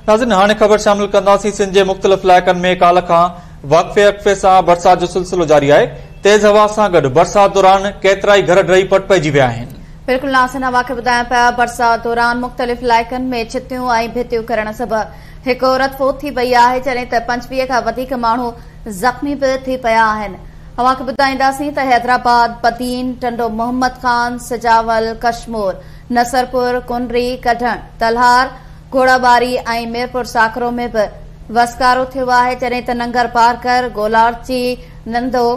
नाज़रीन हाणे ख़बर शामिल कंदासीं। सिंध जे मुख़्तलिफ़ इलाइक़नि में काल खां वक़्फ़े वक़्फ़े सां बरसात जो सिलसिलो जारी आहे। तेज़ हवा सां गॾु बरसात दौरान केतिरा ई घर ढही पट पइजी विया आहिनि। बिल्कुलु नाज़रीन, हवा खे ॿुधायां पिया, बरसात दौरान मुख़्तलिफ़ इलाइक़नि में छितियूं ऐं भितियूं करण सबबु हिकु औरत फोत थी वई आहे, जॾहिं त 25 खां वधीक माण्हू ज़ख़्मी बि थी पिया आहिनि। हवा खे ॿुधाईंदासीं त हैदराबाद, बदीन, टंडो मोहम्मद ख़ान, सजावल, कश्मोर, नसरपुर, कुनरी, कढण, तलहार, घोड़ाबारी ऐं मीरपुर साकरो में बि वसकारो थियो आहे, जॾहिं त नंगर पार्कर, गोलारची, नंदो,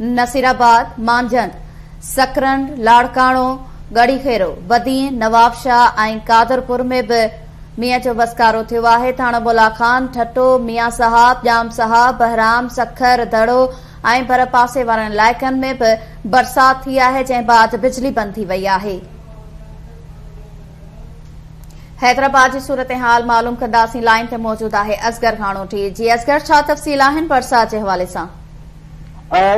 नसीराबाद, मांझंद, सकरंड, लाड़काणो, गढ़ीखेरो, बदीन, नवाबशाह ऐं कादरपुर में बि मींहुं जो वसकारो थियो आहे। थाणो बोला खान, ठट्टो, मियां साहब, जाम साहब, बहराम, सखर, दड़ो ऐं भर पासे वारनि इलाइक़नि में बि बरसात थी आहे, जंहिं बाद बिजली बंदि थी वई आहे। हैदराबाद जी सूरत हाल मालूम कंदासीं। लाइन ते मौजूद आहे असगर खाणोठी। जी असगर, छा तफ़सील आहिनि बरसात जे हवाले सां?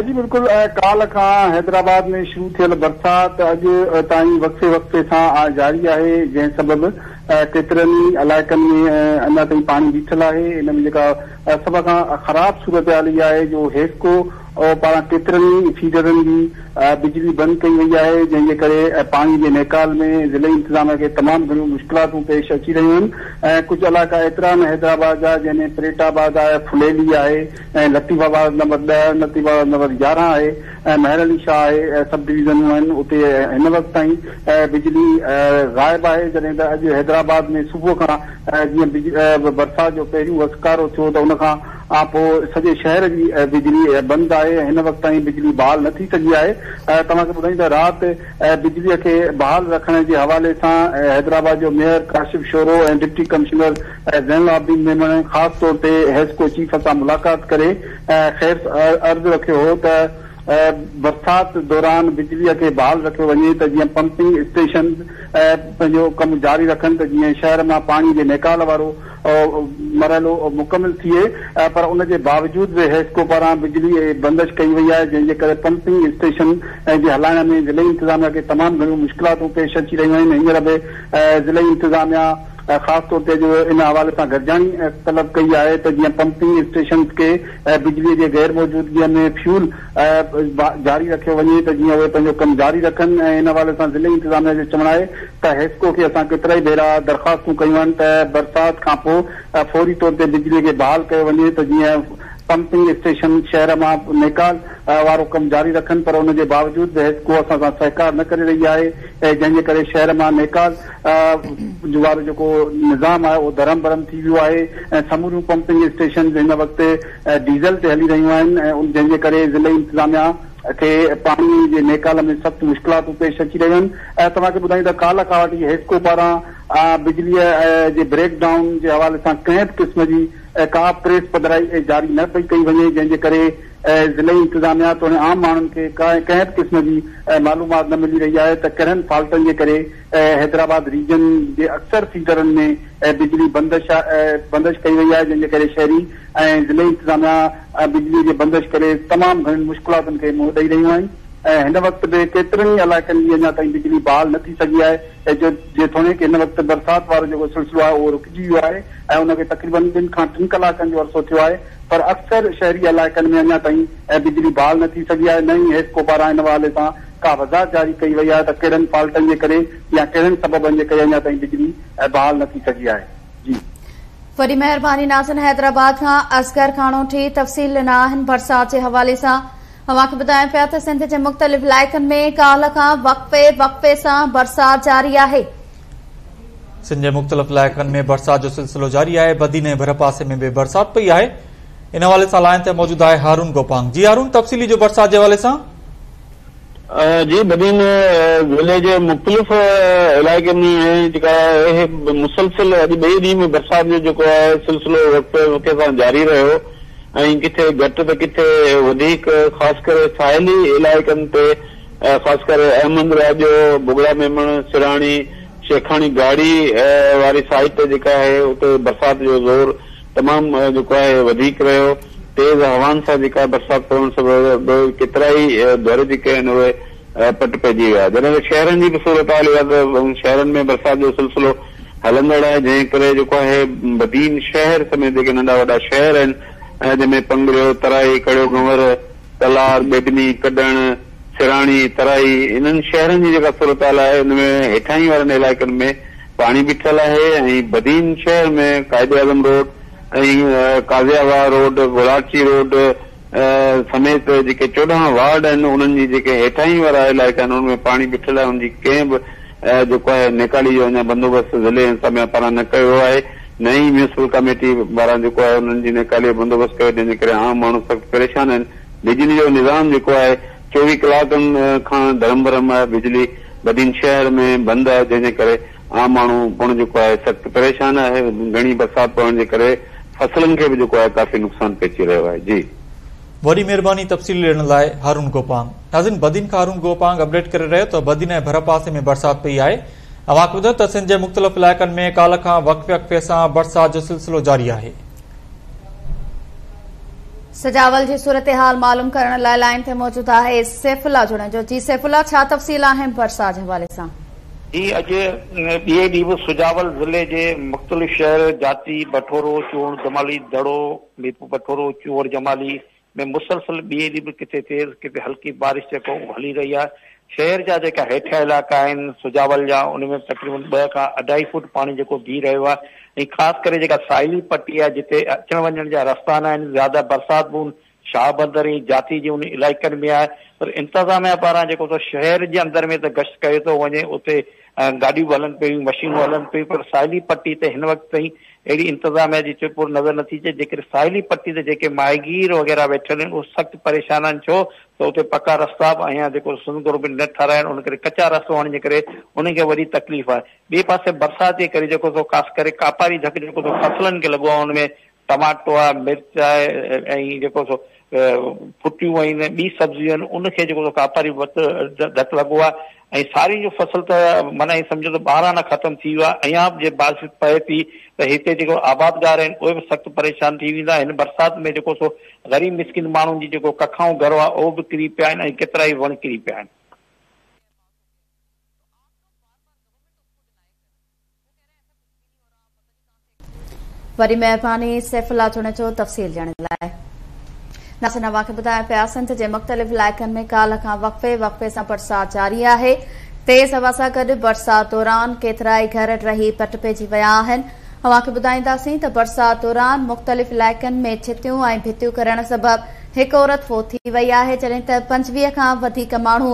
जी बिल्कुलु, काल खां हैदराबाद में शुरू थियल बरसात अॼु ताईं वक़्फ़े वक़्फ़े सां जारी आहे, जंहिं सबबु केतिरनि ई इलाइक़नि में अञा ताईं पाणी बीठल आहे। इन में जेका सभ खां ख़राब सूरत हाल इहा आहे जो हेस्को पारां केतिरनि ई फीडरनि जी बिजली बंदि कई वई आहे, जंहिंजे करे पाणी जे निकाल में ज़िले इंतिज़ामिया खे तमामु घणियूं मुश्किलातूं पेश अची रहियूं आहिनि। ऐं कुझु इलाइक़ा एतिरा आहिनि हैदराबाद जा, जंहिंमें प्रेटाबाद आहे, फुलेली आहे, ऐं लतीफ़ाबाद नंबर 10, लतीफ़ाबाद नंबर 11 आहे, ऐं महर अली शाह आहे, सब डिवीज़नूं आहिनि, उते हिन वक़्त ताईं बिजली ग़ाइब आहे। जॾहिं त अॼु हैदराबाद में सुबुह खां जीअं बरसात जो पहिरियों वसकारो थियो त उन खां पोइ सॼे शहर जी बिजली बंदि आहे। हिन वक़्त ताईं बिजली बहाल न थी सघी आहे। तव्हांखे ॿुधाईंदा राति बिजलीअ खे बहाल रखण जे हवाले सां हैदराबाद जो मेयर काशिफ़ शोरो ऐं डिप्टी कमिश्नर ज़ैनुल आबिदीन मेमण ख़ासि तौर ते हेस्को चीफ सां मुलाक़ात करे ख़ैर अर्ज़ु रखियो हो त बरसात दौरान बिजलीअ खे बहाल रखियो वञे त जीअं पंपिंग स्टेशन पंहिंजो कमु जारी रखनि त जीअं शहर मां पाणी जे निकाल वारो मरहलो मुकमिल थिए, पर उन जे बावजूद बि हेस्को पारां बिजली बंदिश कई वई आहे, जंहिंजे करे पंपिंग स्टेशन जे हलाइण में ज़िले इंतिज़ामिया खे तमामु घणियूं मुश्किलातूं पेश अची रहियूं आहिनि। हींअर बि ज़िले इंतिज़ामिया ख़ासि तौर ते जो इन हवाले सां गॾिजाणी तलब कई आहे त जीअं पंपिंग स्टेशन खे बिजलीअ जे गैर मौजूदगीअ में फ्यूल जारी रखियो वञे त जीअं उहे पंहिंजो कमु जारी रखनि। ऐं इन हवाले सां ज़िले इंतिज़ामिया जो चवणु आहे त हेस्को खे असां केतिरा ई भेरा दरख़्वास्तूं कयूं आहिनि त बरसात खां पोइ फौरी तौर ते बिजलीअ खे बहाल कयो वञे त जीअं पंपिंग स्टेशन शहर मां निकाल वारो कमु जारी रखनि, पर उन जे बावजूद बि हेस्को असां सां सहकार न करे रही आहे, जंहिंजे करे शहर मां निकाल वारो जेको निज़ाम आहे उहो दरम बरम थी वियो आहे। ऐं समूरियूं पंपिंग स्टेशन हिन वक़्तु डीज़ल ते हली रहियूं आहिनि, ऐं जंहिंजे करे ज़िले इंतिज़ामिया खे पाणी जे निकाल में सख़्तु मुश्किलातूं पेश अची रहियूं आहिनि। ऐं तव्हांखे ॿुधाईंदा काल खां वठी हेस्को पारां बिजलीअ जे ब्रेक डाउन जे हवाले सां कंहिं बि क़िस्म जी का प्रेस पधराई जारी न पई कई वञे, जंहिंजे करे ज़िले इंतिज़ामिया तोड़े आम माण्हुनि खे कंहिं बि क़िस्म जी मालूमात न मिली रही आहे त कहिड़नि फॉल्टनि जे करे हैदराबाद रीजन जे अक्सर फीडरनि में बिजली बंदिश कई वई आहे, जंहिंजे करे शहरी ऐं ज़िले इंतिज़ामिया बिजली जे बंदिश करे तमामु घणियुनि मुश्किलातुनि खे मुंहुं ॾेई रहियूं आहिनि। ऐं हिन वक़्तु बि केतिरनि ई इलाइक़नि जी अञा ताईं बिजली बहाल न थी सघी आहे, जो जेतोणीकि हिन वक़्तु बरसात वारो जेको सिलसिलो आहे उहो रुकिजी वियो आहे ऐं उनखे तक़रीबन 2 खां 3 कलाकनि जो अरसो थियो आहे, पर अक्सर शहरी इलाइक़नि में अञा ताईं बिजली बहाल न थी सघी आहे। न ई हेस्को पारां इन हवाले सां का वज़ाहत जारी कई वई आहे त कहिड़नि फॉल्टनि जे करे या कहिड़नि सबबनि जे करे अञा ताईं बिजली बहाल न थी सघी आहे। जी वॾी महिरबानी नाज़रीन। हैदराबाद खां असगर खाणोठी तफ़सील ॾिना आहिनि बरसात जे हवाले सां। तव्हांखे ॿुधायां पिया त सिंध जे मुख़्तलिफ़ इलाइक़नि में काल खां वक़्फ़े वक़्फ़े सां बरसात जारी आहे। सिंध जे मुख़्तलिफ़ इलाइक़नि में बरसात जो सिलसिलो जारी आहे। बदीन ऐं भर पासे में बि बरसात पई आहे। इन हवाले सां लाइन ते मौजूदु आहे हारून गोपांग। जी हारून, तफ़सीली जो बरसात जे हवाले सां? जी बदीन ज़िले जे मुख़्तलिफ़ इलाइक़नि में जेका आहे मुसलसिल अॼु ॿिए ॾींहुं में बरसात जो जेको आहे सिलसिलो वक़्फ़े वक़्फ़े सां जारी रहियो ऐं किथे घटि त किथे वधीक, ख़ासि करे साहिली इलाइक़नि ते, ख़ासि करे अहमद राजो, बुगड़ा मेमण, सिराणी, शेखाणी गाड़ी वारी साइड ते जेका आहे उते बरसात जो ज़ोर तमामु जेको आहे वधीक रहियो। तेज़ हवाउनि सां जेका बरसात पवण सबबु केतिरा ई घर जेके आहिनि उहे पट पइजी विया। जॾहिं त शहरनि जी बि सूरत हाल इहा त शहरनि में बरसात जो सिलसिलो هلندڙ آهي، جنهن ڪري جيڪو آهي بدين شهر سميت جيڪي ننڍا وڏا شهر آهن، جنهن ۾ پنگريو، ترائي، ڪڙيو گنور، تلار، ٻيڊني، ڪڍڻ، سراڻي، ترائي انهن شهرن جي جيڪا صورتحال آهي ان ۾ هيٺاهين وارن علائقن ۾ پاڻي بيٺل آهي ۽ بدين شهر ۾ Quaid Azam road ۽ قاضياواهه road, Golarchi road سميت جيڪي 14 وارڊ آهن انهن جي جيڪي هيٺاهين وارا علائقا آهن ان ۾ پاڻي بيٺل آهي ان جي ڪنهن به جيڪو آهي نيڪالي جو اڃا بندوبست ضلعي انتظاميا پاران نه ڪيو ويو آهي نه ئي ميونسپل ڪميٽي پاران جيڪو آهي انهن جي نيڪالي جو بندوبست ڪيو جنهن جي ڪري عام ماڻهو سخت پريشان آهن بجلي جو نظام جيڪو آهي 24 ڪلاڪن کان درهم برهم آهي بجلي بدين شهر ۾ بند آهي جنهن جي ڪري عام ماڻهو پڻ جيڪو آهي سخت پريشان آهي گهڻي برسات پوڻ جي ڪري فصلن کي به جيڪو آهي ڪافي نقصان پهچي رهيو آهي جي. وڏي مهرباني تفصيل ڏيڻ لاء هارون گوپانگ. ناظرين بدين کان هارون گوپانگ اپڊيٽ ڪري رهيو ته بدين ۽ ڀرپاسي ۾ برسات پئي آهي. اوهان کي ٻڌايو ته سنڌ جي مختلف علائقن ۾ ڪالهه کان وقفي وقفي سان برسات جو سلسلو جاري آهي. سجاول جي صورتحال معلوم ڪرڻ لاء لائين تي موجود آهي سيف الله جوڻيجو. جي سيف الله ڇا تفصيل آهن برسات جي حوالي سان؟ جي اڄ ٻئي ڏينهن به سجاول ضلعي جي مختلف شهر جاتي، بٺورو، چوڻ جمالي، دڙو، ميرپور بٺورو، چوهڙ جمالي ۾ مسلسل ٻئي ڏينهن به ڪٿي تيز ڪٿي هلڪي بارش جيڪو هلي رهي آهي. شهر جا جيڪا هيٺيان علائقا آهن سجاول جا ان ۾ تقريبن 2 کان اڍائي فوٽ پاڻي جيڪو بيهي رهيو آهي ۽ خاص ڪري جيڪا ساحلي پٽي آهي جتي اچڻ وڃڻ جا رستا ناهن زياده برسات به ان شاهه بندر ۽ جاتي جي ان علائقن ۾ آهي پر انتظاميا پاران جيڪو سو شهر جي اندر ۾ ته گشت ڪيو ٿو وڃي اتي گاڏيون به هلن پيون مشينون هلن پيون پر ساحلي پٽي تي هن وقت تائين اهڙي انتظاميا جي چرپر نظر نٿي اچي جيڪڏهن ساحلي پٽي تي جيڪي ماهيگير وغيره ويٺل آهن اهي سخت پريشان آهن ڇو ته اتي پڪا رستا به اڃا جيڪو سنڌ گورنمينٽ نه ٺهرايا آهن ان ڪري ڪچا رستا هئڻ جي ڪري انهن کي وڏي تڪليف آهي ٻئي پاسي برسات جي ڪري جيڪو سو خاص ڪري ڪاپاري ڌڪ جيڪو سو فصلن کي لڳو آهي ان ۾ ٽماٽو آهي، مرچ آهي ۽ جيڪو سو ڦٽيون آهن، ٻي سبزيون آهن، ان کي جيڪو سو ڪاپاري وت ڌڪ لڳو آهي ۽ سارين جو فصل ته معنيٰ ائين سمجهو ته 12 آنا ختم ٿي ويو آهي. اڃا به جي بارش پئي ٿي ته هتي جيڪو آبادگار آهن اهي به سخت پريشان ٿي ويندا. هن برسات ۾ جيڪو سو غريب مسڪين ماڻهن جي جيڪو ڪکائون گهر هئا اهي به ڪري پيا آهن ۽ ڪيترائي وڻ ڪري پيا آهن. وڏي مهرباني سيف الله جوڻيجو تفصيل ڏيڻ لاء. ناظرين اوهان کي ٻڌايون پيا سنڌ جي مختلف علائقن ۾ ڪالهه کان وقفي وقفي سان برسات جاري آهي تيز هوا سان گڏ برسات دوران ڪيترائي گهر ڊهي پٽ پئجي ويا آهن اوهان کي ٻڌائينداسين ته برسات دوران مختلف علائقن ۾ ڇتيون ۽ ڀتيون ڪرڻ سبب هڪ عورت فوت ٿي وئي آهي جڏهن ته 25 کان وڌيڪ ماڻهو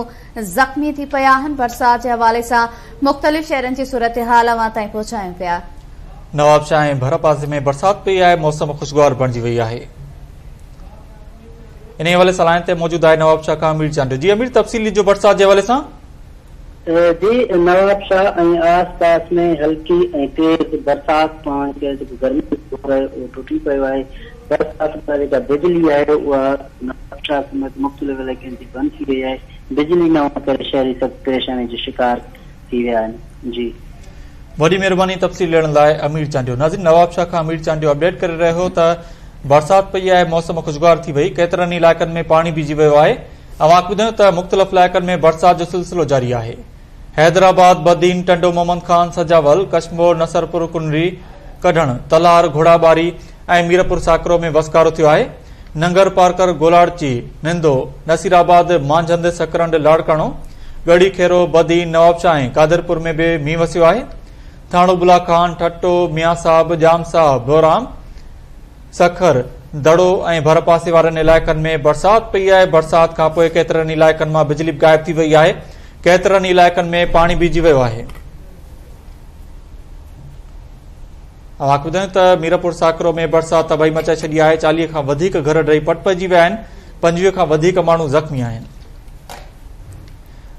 زخمي ٿي پيا آهن، برسات جي حوالي سان مختلف شهرن جي صورتحال اوهان تائين پهچايون پيا. نوابشاهه ۽ ڀرپاسي ۾ برسات پئي آهي، موسم خوشگوار بڻجي وئي آهي. انهي حوالي سان لائين تي موجود آهي نوابشاهه کان امير چانڊيو. جي امير تفصيل ڏجو برسات جي حوالي سان. جي نوابشاهه ۽ آس پاس ۾ هلڪي ۽ تيز برسات پوڻ ڪري جيڪو گرمي جو دور آهي اهو ٽٽي پيو آهي. برسات بعد جيڪا بجلي آهي اها نوابشاهه سميت مختلف علائقن جي بند ٿي وئي آهي، بجلي نه هئڻ ڪري شهري سخت پريشاني جو شڪار ٿي ويا آهن. جي. وڏي مهرباني تفصيل ڏيڻ لاء امير چانڊيو. ناظرين نوابشاهه کان امير چانڊيو اپڊيٽ ڪري رهيو هو ته برسات پئي آهي موسم خوشگوار ٿي وئي ڪيترن ئي علائقن ۾ پاڻي بيهجي ويو آهي اوهان کي ٻڌايون ته مختلف علائقن ۾ برسات جو سلسلو جاري آهي حيدرآباد، بدين، ٽنڊو محمد خان، سجاول، ڪشمور، نصرپور، ڪنري، ڪڍڻ، تلهار، گهوڙاٻاري ۽ ميرپور ساڪرو ۾ وسڪارو ٿيو آهي. ننگر پارڪر، گولاڙچي، نندو، نصيرآباد، مانجهند، سڪرنڊ، لاڙڪاڻو، ڳڙهي خيرو، بدين، نوابشاهه ۽ قادرپور ۾ به مينهن وسيو آهي. ٿاڻو بلا خان، ٺٽو، ميان صاحب، ڄام صاحب، بهرام، سکر، دڙو ۽ ڀرپاسي وارن علائقن ۾ برسات پئي آهي. برسات کانپوء ڪيترن ئي علائقن مان بجلي به غائب ٿي وئي آهي. ڪيترن ئي علائقن ۾ پاڻي بيهجي ويو آهي. اوهان کي ٻڌايون ته ميرپور ساڪرو ۾ برسات تباهي مچائي ڇڏي آهي، 40 کان وڌيڪ گهر ڊهي پٽ پئجي ويا آهن، 25 کان وڌيڪ ماڻهو زخمي آهن.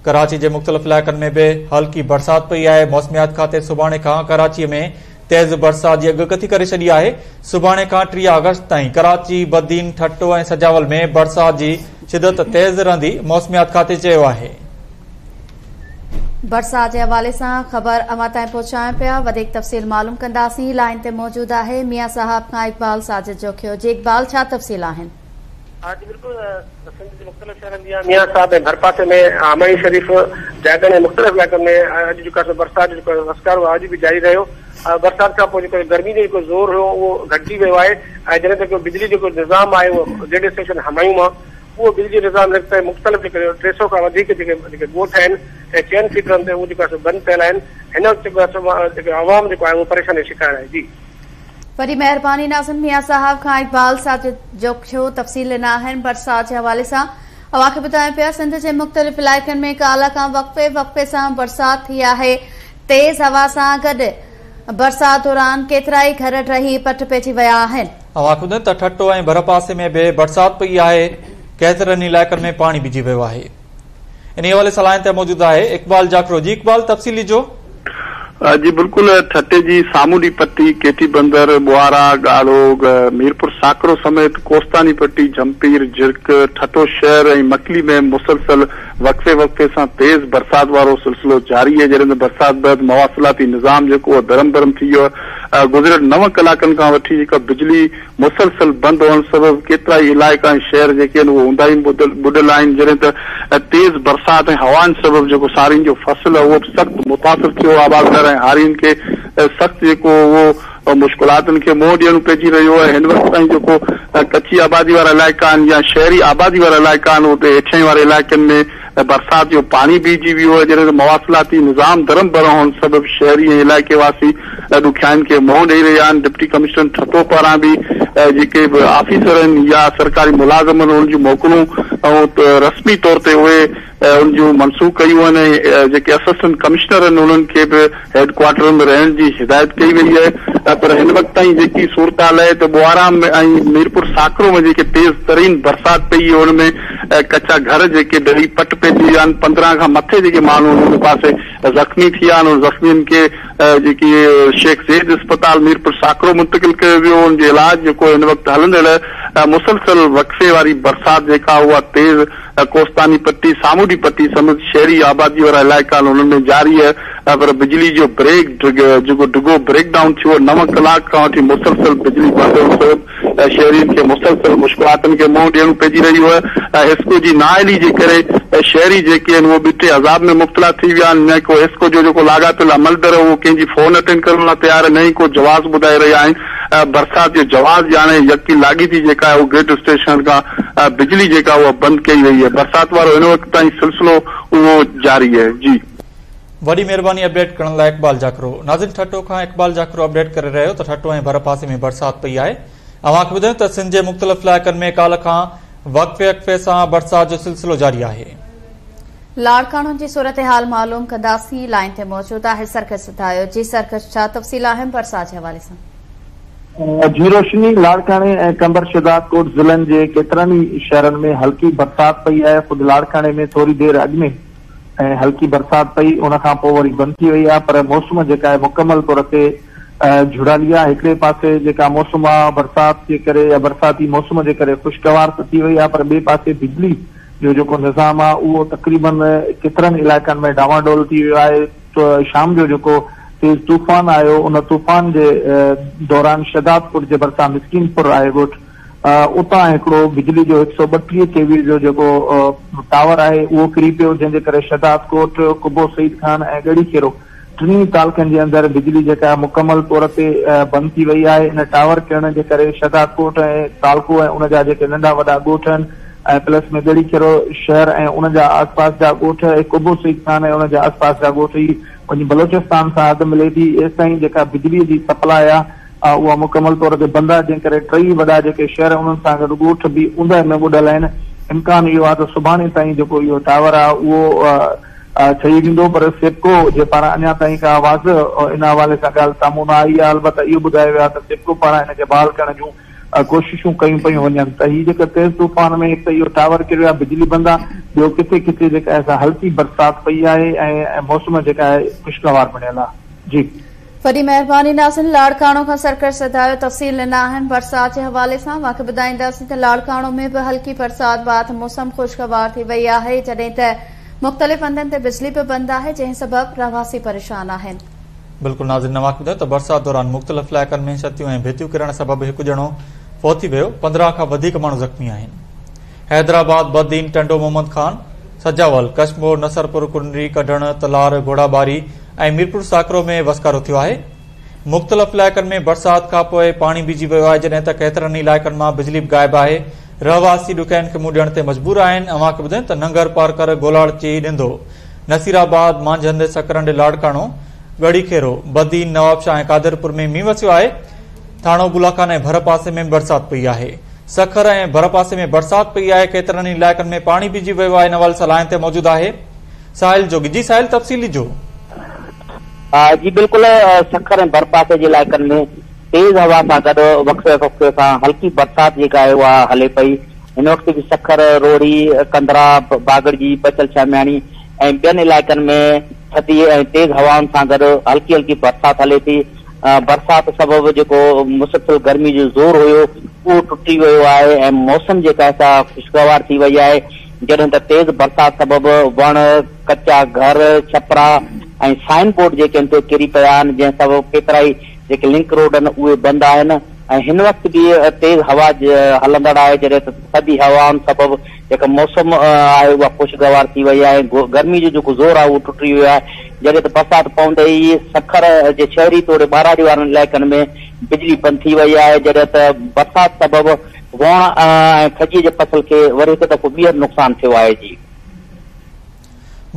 ڪراچي جي مختلف علائقن ۾ به هلڪي برسات پئي آهي، موسميات کاتي سڀاڻي کان ڪراچي ۾ تيز برسات جي اڳڪٿي ڪري ڇڏي آهي، سڀاڻي کان 30 آگسٽ تائين ڪراچي، بدين، ٺٽو ۽ سجاول ۾ برسات جي شدت تيز رهندي، موسميات کاتي چيو آهي. برسات جي حوالي سان خبر اوهان تائين پهچايون پيا، وڌيڪ تفصيل معلوم ڪنداسين، لائين تي موجود آهي ميان صاحب کان اقبال ساجد جوکيو، جي اقبال ڇا تفصيل آهن؟ ها جي بلڪل سنڌ جي مختلف شهرن جيان ميان صاحب ۽ ڀرپاسي ۾ آماڻي شريف، جاڳڻ ۽ مختلف علائقن ۾ اڄ جيڪو آهي سو برسات جو جيڪو وسڪارو آهي اڄ به جاري رهيو. برسات کان پوء جيڪو گرمي جو جيڪو زور هيو اهو گهٽجي ويو آهي ۽ جڏهن ته بجلي جيڪو نظام آهي اهو گرڊ اسٽيشن همايون مان اهو بجلي جو نظام هن وقت مختلف جيڪي 300 کان وڌيڪ جيڪي جيڪي ڳوٺ آهن ۽ چئن فيڊرن تي اهو جيڪو آهي سو بند پيل آهن. هن وقت جيڪو آهي سو جيڪو عوام جيڪو آهي اهو پريشاني جو شڪار آهي. جي. وڏي مهرباني ناظم ميان صاحب کان اقبال ساجد جوکيو تفصيل ڏنا آهن برسات جي حوالي سان اوهان کي ٻڌايون پيا سنڌ جي مختلف علائقن ۾ ڪالهه کان وقفي وقفي سان برسات ٿي آهي تيز هوا سان گڏ برسات دوران ڪيترائي گهر ڊهي پٽ پئجي ويا آهن. اوهان کي ٻڌايون ته ٺٽو ۽ ڀرپاسي ۾ به برسات پئي آهي، ڪيترن ئي علائقن ۾ پاڻي بيهجي ويو آهي. انهي حوالي سان لائين تي موجود آهي اقبال جاکرو جي اقبال تفصيل ڏجو. جي بلڪل ٺٽي جي سامونڊي پٽي، ڪيٽي بندر، ٻوهارا، ڳاڙهو، ميرپور ساڪرو سميت ڪوستاني پٽي، جهمپير، جهرڪ، ٺٽو شهر ۽ مڪلي ۾ مسلسل وقفي وقفي سان تيز برسات وارو سلسلو جاري آهي جڏهن ته برسات بعد مواصلاتي نظام جيڪو اهو درهم برهم ٿي ويو آهي گذريل نو ڪلاڪن کان وٺي جيڪا بجلي مسلسل بند هئڻ سبب ڪيترائي علائقا ۽ شهر جيڪي آهن اهي اونداهي ۾ ٻڏل آهن جڏهن ته تيز برسات ۽ هوائن سبب جيڪو سارين جو فصل آهي اهو به سخت متاثر ٿيو آبادگار ۽ هارين کي سخت جيڪو اهو مشڪلاتن کي منهن ڏيڻو پئجي رهيو آهي هن وقت تائين جيڪو ڪچي آبادي وارا علائقا آهن يا شهري آبادي وارا علائقا آهن اتي هيٺئين واري علائقن ۾ برسات جو پاڻي بيهجي ويو آهي جڏهن ته مواصلاتي نظام درهم برهم هئڻ سبب شهري ۽ علائقي واسي ڏکيائين کي منهن ڏئي رهيا آهن ڊپٽي ڪمشنر ٺٽو پاران به جيڪي به آفيسر آهن يا سرڪاري ملازم آهن انهن جون موڪلون رسمي طور تي اهي ان جون منسوخ ڪيون آهن ۽ جيڪي اسسٽنٽ ڪمشنر آهن انهن کي به هيڊ ڪوارٽر ۾ رهڻ جي هدايت ڪئي وئي آهي پر هن وقت تائين جيڪي صورتحال آهي ته ٻوهارا ۾ ۽ ميرپور ساڪرو ۾ جيڪي تيز ترين برسات پئي ان ۾ ڪچا گهر جيڪي ڊهي پٽ پئجي ويا آهن 15 کان مٿي جيڪي ماڻهو ان پاسي زخمي ٿي ويا آهن انهن زخمين کي جيڪي شيخ زيد اسپتال ميرپور ساڪرو منتقل ڪيو ويو ان جو علاج جيڪو هن وقت هلندڙ مسلسل وقفي واري برسات جيڪا اها تيز ڪوستاني پٽي، سامونڊي پٽي سميت شهري آبادي وارا علائقا آهن انهن ۾ جاري آهي پر بجلي جو بريڪ جيڪو ڊگهو بريڪ ڊائون ٿيو نو ڪلاڪ کان وٺي مسلسل بجلي بند هئڻ سبب شهرين کي مسلسل مشڪلاتن کي منهن ڏيڻو پئجي رهيو آهي حيسڪو جي نااهلي جي ڪري شهري جيڪي آهن اهي ٻٽي عذاب ۾ مبتلا ٿي ويا آهن نه ڪو حيسڪو جو جيڪو لاڳاپيل عملدر اهو ڪنهن جي فون اٽينڊ ڪرڻ لاء تيار نه ئي ڪو جواز ٻڌائي رهيا آهن برسات جو جواز ڄاڻي يڪي لاڳيتي جيڪا آهي اهو گرڊ اسٽيشن کان بجلي جيڪا اها بند ڪئي وئي آهي برسات وارو هن وقت تائين سلسلو اهو جاري آهي جي. وڏي مهرباني اپڊيٽ ڪرڻ لاء اقبال جاکرو. ناظرين ٺٽو کان اقبال جاکرو اپڊيٽ ڪري رهيو ته ٺٽو ۽ ڀرپاسي ۾ برسات پئي آهي اوهان کي ٻڌايون ته سنڌ جي مختلف علائقن ۾ ڪالهه کان وقفي وقفي سان برسات جو سلسلو جاري آهي. لاڙڪاڻو جي صورتحال معلوم ڪنداسين، لائين تي موجود آهي سرڪش سڌايو، جي سرڪش ڇا تفصيل آهن برسات جي حوالي سان؟ جي روشني، لاڙڪاڻي ۽ قمبر شهدادڪوٽ ضلعن جي ڪيترن ئي شهرن ۾ هلڪي برسات پئي آهي، خود لاڙڪاڻي ۾ ٿوري دير اڳ ۾ هلڪي برسات پئي ان کان پوء وري بند ٿي وئي آهي پر موسم جيڪا آهي مڪمل طور تي جهڙالي آهي، هڪڙي پاسي جيڪا موسم آهي برسات جي ڪري يا برساتي موسم جي ڪري خوشگوار ته ٿي وئي آهي پر ٻئي پاسي بجلي جو جيڪو نظام آهي اهو تقريبن ڪيترن علائقن ۾ ڊانواڊول ٿي ويو آهي ته شام جو جيڪو تيز طوفان آيو ان طوفان جي دوران شهدادپور جي ڀرسان مسڪين پور آهي ڳوٺ اتان هڪڙو بجلي جو هڪ سئو 32 ڪي وي جو جيڪو ٽاور آهي اهو ڪري پيو جنهن جي ڪري شهدادڪوٽ، قبو سعيد خان ۽ ڳڙهي خيرو ٽنهي تعلقن جي اندر بجلي جيڪا آهي مڪمل طور تي بند ٿي وئي آهي ان ٽاور ڪرڻ جي ڪري شهدادڪوٽ ۽ تعلقو ۽ ان جا جيڪي ننڍا وڏا ڳوٺ آهن ۽ پلس ۾ ڳڙهي خيرو شهر ۽ ان جا آس پاس جا ڳوٺ ۽ قبو سعيد خان ۽ ان جا آس پاس جا ڳوٺ هي وڃي بلوچستان سان حد ملي ٿي ايستائين جيڪا بجلي جي سپلاء آهي اها مڪمل طور تي بند آهي جنهن ڪري ٽئي وڏا جيڪي شهر انهن سان گڏ ڳوٺ به اوندهه ۾ ٻڏل آهن امڪان اهو آهي ته سڀاڻي تائين جيڪو اهو ٽاور آهي اهو ٺهي ويندو پر سيپڪو جي پاران اڃا تائين ڪا واضح ان حوالي سان ڳالهه سامهون نه آئي آهي البته اهو ٻڌايو ويو آهي ته سيپڪو پاران ان کي بحال ڪرڻ جون ڪوششون ڪيون پيون وڃن ته هي جيڪا تيز طوفان ۾ هڪ ته اهو ٽاور ڪريو آهي بجلي بند آهي ٻيو ڪٿي ڪٿي جيڪا آهي سا هلڪي برسات پئي آهي ۽ موسم جيڪا آهي خوشگوار بڻيل آهي جي. وڏي مهرباني ناظرين لاڙڪاڻو کان سرڪش سڌايو تفصيل ڏنا آهن برسات جي حوالي سان اوهان کي ٻڌائينداسين ته لاڙڪاڻو ۾ به هلڪي برسات بعد موسم خوشگوار ٿي وئي آهي جڏهن ته مختلف هنڌن تي بجلي به بند آهي جنهن سبب رهواسي پريشان آهن. بلڪل ناظرين اوهان کي ٻڌايو ته برسات دوران مختلف علائقن ۾ ڇتيون ۽ ڀتيون ڪرڻ سبب هڪ ڄڻو فوت ٿي ويو 15 کان وڌيڪ ماڻهو زخمي آهن. حيدرآباد، بدين، ٽنڊو محمد خان، سجاول، ڪشمور، نصرپور، ڪنري، ڪڍڻ، تلار، گهوڙاٻاري ۽ ميرپور ساڪرو ۾ وسڪارو ٿيو آهي. مختلف علائقن ۾ برسات کانپوء پاڻي بيهجي ويو آهي، جڏهن ته ڪيترن ئي علائقن مان بجلي به غائب آهي، رهواسي ڏکيائين کي منهن ڏيڻ تي مجبور آهن. اوهان کي ٻڌايون ته ننگر پارڪر، گولاڙچي، ڏندو، نصيرآباد، مانجهند، سڪرنڊ، لاڙڪاڻو، ڳڙهي خيرو، بدين، نوابشاهه ۽ قادرپور ۾ مينهن وسيو آهي. ٿاڻو بولاخان ۽ ڀرپاسي ۾ به برسات پئي آهي. سکر ۽ ڀرپاسي ۾ برسات پئي آهي، ڪيترن ئي علائقن ۾ پاڻي بيهجي ويو آهي. ان حوالي سان لائين تي موجود آهي ساحل جوڳي. جي ساحل تفصيل ڏجو. جي بلڪل سکر ۽ ڀرپاسي جي علائقن ۾ تيز هوا سان گڏ وقفي وقفي سان هلڪي برسات جيڪا آهي اها هلي پئي. هن وقت به سکر، روهڙي، ڪنڌرا، باگڙجي، بچل شامياڻي ۽ ٻين علائقن ۾ ٿڌي ۽ تيز هوائن سان گڏ هلڪي هلڪي برسات هلي ٿي. برسات سبب جيڪو مسلسل گرمي جو زور هيو اهو ٽٽي ويو آهي ۽ موسم جيڪا آهي سا خوشگوار ٿي وئي آهي. جڏهن ته تيز برسات سبب وڻ، ڪچا گهر، ڇپرا ۽ سائن بورڊ جيڪي آهن سي ڪري پيا آهن، جنهن سبب ڪيترائي جيڪي لنڪ روڊ آهن اهي بند آهن ۽ هن وقت به تيز هوا هلندڙ آهي، جڏهن ته ٿڌي هوائن سبب جيڪا موسم آهي اها خوشگوار ٿي وئي آهي ۽ گرمي جو جيڪو زور آهي اهو ٽٽي ويو آهي، جڏهن ته برسات پوندي ئي سکر جي شهري توڙي ٻهراڙي وارن علائقن ۾ بجلي بند ٿي وئي آهي، جڏهن ته برسات سبب ووڻ ۽ کجيء جي فصل کي وري هڪ دفعو ٻيهر نقصان ٿيو آهي جي.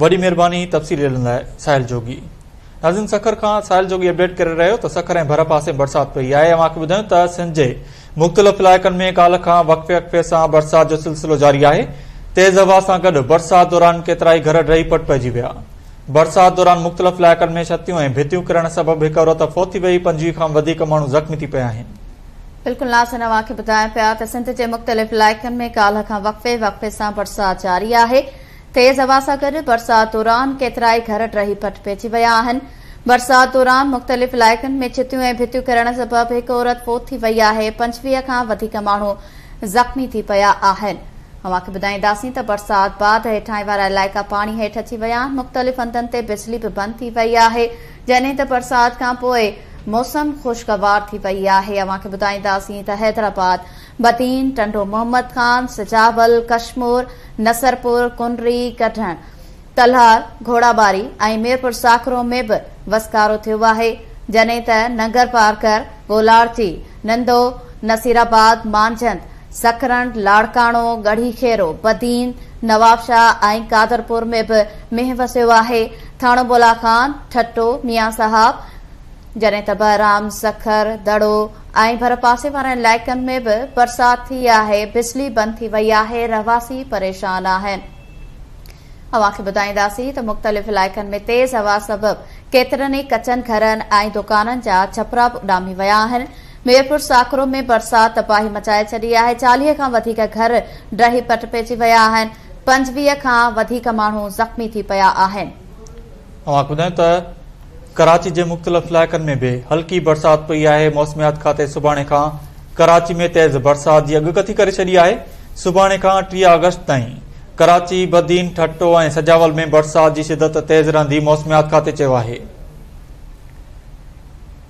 وڏي مهرباني تفصيل ڏيڻ لاء ساحل جوڳي. ناظرين سکر کان ساحل جوڳي اپڊيٽ ڪري رهيو ته سکر ۽ ڀر پاسي برسات پئي آهي. اوهان کي ٻڌايون ته سنڌ جي مختلف علائقن ۾ ڪالهه کان وقفي وقفي سان برسات جو سلسلو جاري آهي. تيز هوا سان گڏ برسات دوران ڪيترائي گهر ڊهي پٽ پئجي ويا. برسات دوران مختلف علائقن ۾ ڇتيون ۽ ڀتيون ڪرڻ سبب هڪ عورت فوت ٿي وئي، 25 کان وڌيڪ ماڻهو زخمي ٿي پيا آهن. بلڪل ناظرين اوهان کي ٻڌايون پيا ته سنڌ جي مختلف علائقن ۾ ڪالهه کان وقفي وقفي سان برسات جاري آهي. تيز هوا سان گڏ برسات دوران ڪيترائي گهر ڊهي پٽ پئجي ويا آهن. برسات دوران مختلف علائقن ۾ ڇتيون ۽ ڀتيون ڪرڻ سبب هڪ عورت فوت ٿي وئي آهي، 25 کان وڌيڪ ماڻهو زخمي ٿي پيا آهن. اوهان کي ٻڌائينداسين ته برسات بعد هيٺاهين وارا علائقا پاڻي هيٺ اچي ويا آهن، مختلف هنڌن تي بجلي به بند ٿي وئي آهي، جڏهن ته برسات کانپوء موسم خوشگوار ٿي وئي آهي. اوهان کي ٻڌائينداسين ته حيدرآباد، بدين، ٽنڊو محمد خان، سجاول، ڪشمور، نصرپور، ڪنري، ڪڍڻ، تلهار، گهوڙاٻاري ۽ ميرپور ساڪرو ۾ به وسڪارو ٿيو آهي، جڏهن ته ننگرپارڪر، گولاڙچي، نندو، نصيرآباد، مانجهند، سڪرنڊ، لاڙڪاڻو، ڳڙهي خيرو، بدين، نوابشاهه ۽ قادرپور ۾ به مينهن وسيو آهي. ٿاڻو بولا خان، ٺٽو، ميان صاحب، جڏهن ته بهرام، سکر، دڙو ۽ ڀرپاسي وارن علائقن ۾ به برسات ٿي آهي، بجلي بند ٿي وئي آهي، رهواسي پريشان آهن. اوهان کي ٻڌائينداسين ته مختلف علائقن ۾ تيز هوا سبب ڪيترن ئي ڪچن گهرن ۽ دڪانن جا ڇپرا به اڏامي ويا آهن. ميرپور ساڪرو ۾ برسات تباهي مچائي ڇڏي آهي، 40 کان وڌيڪ گهر ڊهي پٽ پئجي ويا آهن، 25 کان وڌيڪ ماڻهو زخمي ٿي پيا آهن. اوهان کي ٻڌايون ته ڪراچي جي مختلف علائقن ۾ به هلڪي برسات پئي آهي، موسميات کاتي سڀاڻي کان ڪراچي ۾ تيز برسات جي اڳڪٿي ڪري ڇڏي آهي، سڀاڻي کان 30 آگسٽ تائين ڪراچي، بدين، ٺٽو ۽ سجاول ۾ برسات جي شدت تيز رهندي، موسميات کاتي چيو آهي.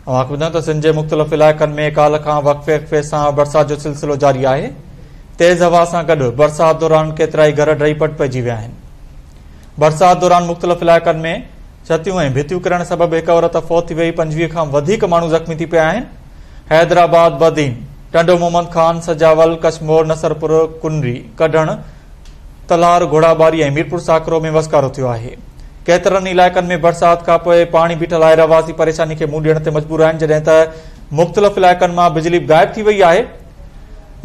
اوهان کي ٻڌايون ته سنڌ جي مختلف علائقن ۾ ڪالهه کان وقفي وقفي سان برسات جو سلسلو جاري آهي، تيز هوا سان گڏ برسات دوران ڪيترائي گهر ڊهي پٽ پئجي ويا آهن. برسات دوران مختلف علائقن ۾ ڇتيون ۽ ڀتيون ڪرڻ سبب هڪ عورت فوت ٿي وئي، 25 کان وڌيڪ ماڻهو زخمي ٿي پيا آهن. حيدرآباد، بدين، ٽنڊو محمد خان، سجاول، ڪشمور، نصرپور، ڪنري، ڪڍڻ، تلهار، گهوڙاٻاري ۽ ميرپور ساڪرو ۾ وسڪارو ٿيو آهي. ڪيترن ئي علائقن ۾ برسات کانپوء پاڻي بيٺل آهي، رهواسي پريشاني کي منهن ڏيڻ تي مجبور آهن، جڏهن ته مختلف علائقن مان بجلي به غائب ٿي وئي آهي.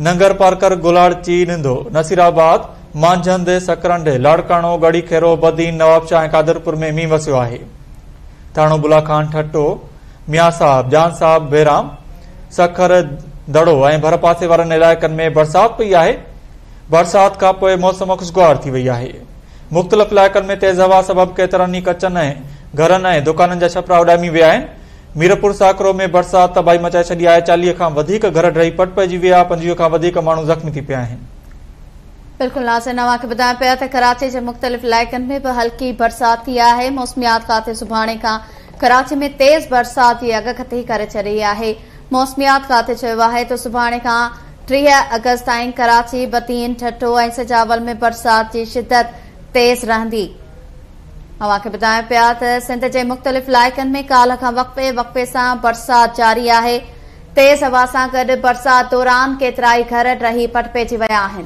ننگرپارڪر، گولاڙچي، نندو، نصيرآباد، مانجهند، سڪرنڊ، لاڙڪاڻو، ڳڙهي خيرو، بدين، نوابشاهه ۽ قادرپور ۾ مينهن وسيو آهي. ٿاڻو بلا خان، ٺٽو، ميان صاحب، جان صاحب، بهرام، سکر، دڙو ۽ ڀرپاسي وارن علائقن ۾ برسات پئي آهي. برسات کانپوء موسم خوشگوار ٿي وئي آهي. مختلف علائقن ۾ تيز هوا سبب ڪيترن ئي ڪچن ۽ گهرن ۽ دڪانن جا ڇپرا اڏامي ويا آهن. ميرپور ساڪرو ۾ برسات تباهي مچائي ڇڏي آهي، 40 کان وڌيڪ گهر ڊهي پٽ پئجي ويا، 25 کان وڌيڪ ماڻهو زخمي ٿي پيا آهن. بلڪل ناظرين اوهان کي ٻڌايون پيا ته ڪراچي جي مختلف علائقن ۾ به هلڪي برسات ٿي آهي، موسميات کاتي سڀاڻي کان ڪراچي ۾ تيز برسات جي اڳڪٿي ڪري ڇڏي آهي، موسميات کاتي چيو آهي ته سڀاڻي کان 30 آگسٽ تائين ڪراچي، بدين، ٺٽو ۽ سجاول ۾ برسات جي شدت تيز رهندي. اوهان کي ٻڌايون پيا ته سنڌ جي مختلف علائقن ۾ ڪالهه کان وقفي وقفي سان برسات جاري آهي. تيز هوا سان گڏ برسات دوران ڪيترائي گهر ڊهي پٽ پئجي ويا آهن.